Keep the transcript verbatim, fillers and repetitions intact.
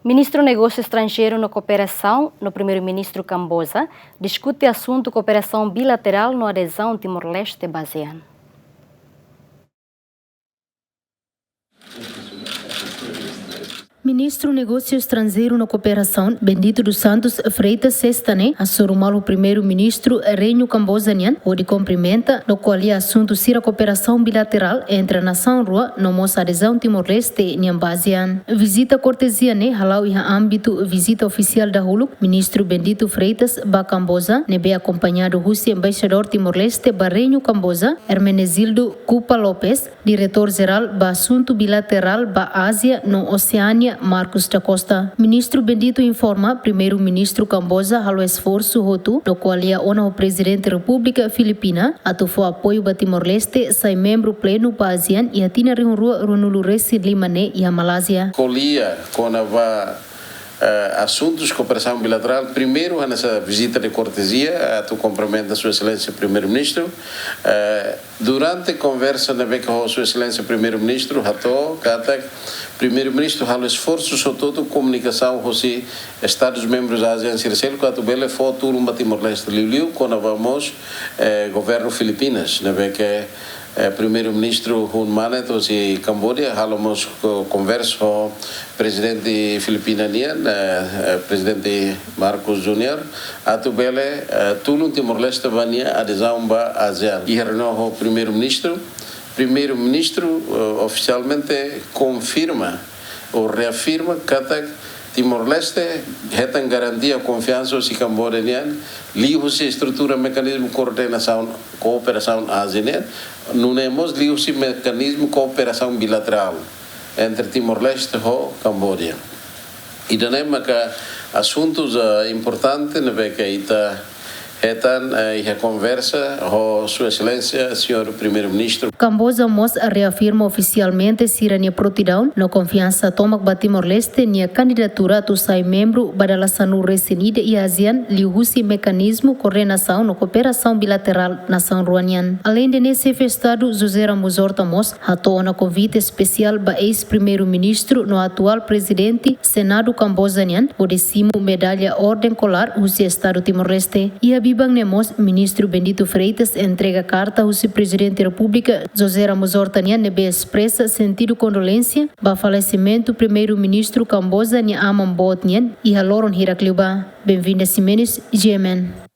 Ministru Negósiu Estranjeiru no Kooperasaun no Primeiru-Ministru Kamboja diskute asuntu kooperasaun bilaterál no adezaun Timor-Leste ba ASEAN. Ministru Negósiu Estranjeiru no Kooperasaun, Bendito dos Santos Freitas, sesta ne'e hasoru malu Primeiru-Ministru Reinu Kamboja nian, hodi kumprimenta no ko'alia asuntu sira kooperasaun bilaterál entre nasaun rua no mós adezaun Timor-Leste nian ba ASEAN. Vizita kortezia ne'e hala'o iha ámbitu vizita ofisiál dahuluk Ministru Bendito Freitas ba Kamboja, ne'ebé akompañadu husi Embaixadór Timor-Leste ba Reinu Kamboja, Hermenegildo Cupa Lopes, Diretór Jerál ba Asuntu Bilaterál ba Ázia no Oseánia, Marcos da Costa. Ministru Bendito informa, Primeiru-Ministru Kamboja halo esforsu hotu no ko'alia ona ho Prezidente Repúblika Filipina atu fó apoiu ba Timor-Leste sai membru plenu ba ASEAN iha tinan rihun rua ruanulu resin lima ne'e iha Malázia. Ko'alia kona-ba, eh, asuntus kooperasaun bilaterál, primeiru hanesan vizita de kortezia atu kumprimenta Sua Exelénsia Primeiru-Ministru. Eh, durante konversa ne'ebé ho Sua Exelénsia Primeiru-Ministru, hato'o katak Primeiru-Ministru halo esforsu hotu-hotu komunikasaun hosi Estadus membrus ASEAN sira seluk atu bele fó tulun ba Timor-Leste, liuliu kona-ba mós, eh, governu Filipinas, ne'ebé, eh, Primeiru-Ministru Hun Manet hosi Kamboja halo mós ko-, konversa ho Prezidente Filipina nian, eh, eh, Prezidente Marcos Junior, atu bele, eh, tulun Timor-Leste ba nia adezaun ba ASEAN. Iha reuniaun ho Primeiru-Ministru, Primeiru-Ministru, eh, ofisialmente konfirma ou reafirma katak Timor-Leste hetan garantia konfiansa hosi Kamboja nian, liuhusi estrutura mekanizmu koordenasaun, kooperasaun ASEAN nian, nune'e mós liuhusi mekanizmu kooperasaun bilaterál entre Timor-Leste ho Kamboja. Ida-ne'e maka asuntus, eh, importante ne'ebé ke ita hetan, eh, iha konversa ho Sua Exelénsia Señór Primeiru-Ministru. Kamboja mós reafirma ofisialmente sira-nia prontidaun no konfiansa tomak ba Timor-Leste nia kandidatura atu sai membru ba dala sanulu resin ida iha ASEAN liuhusi mekanizmu koordenasaun no kooperasaun bilaterál nasaun rua nian. Aleinde ne'e, Xefe Estadu José Ramos Horta mós hato'o ona konvite espesiál ba eis-Primeiru-Ministru no atuál Prezidente Senadu Kamboja nian, hodi simu medalla Orden Kolar husi Estadu Timor-Leste. Iha biban ne'e mós, Ministru Bendito Freitas entrega karta husi Prezidente Repúblika José Ramos Horta nian ne'ebé espresa sentidu kondolénsia ba falesimentu Primeiru-Ministru Kamboja nia aman boot nian iha loron hirak liubá. Benvinda Ximenes, G M N.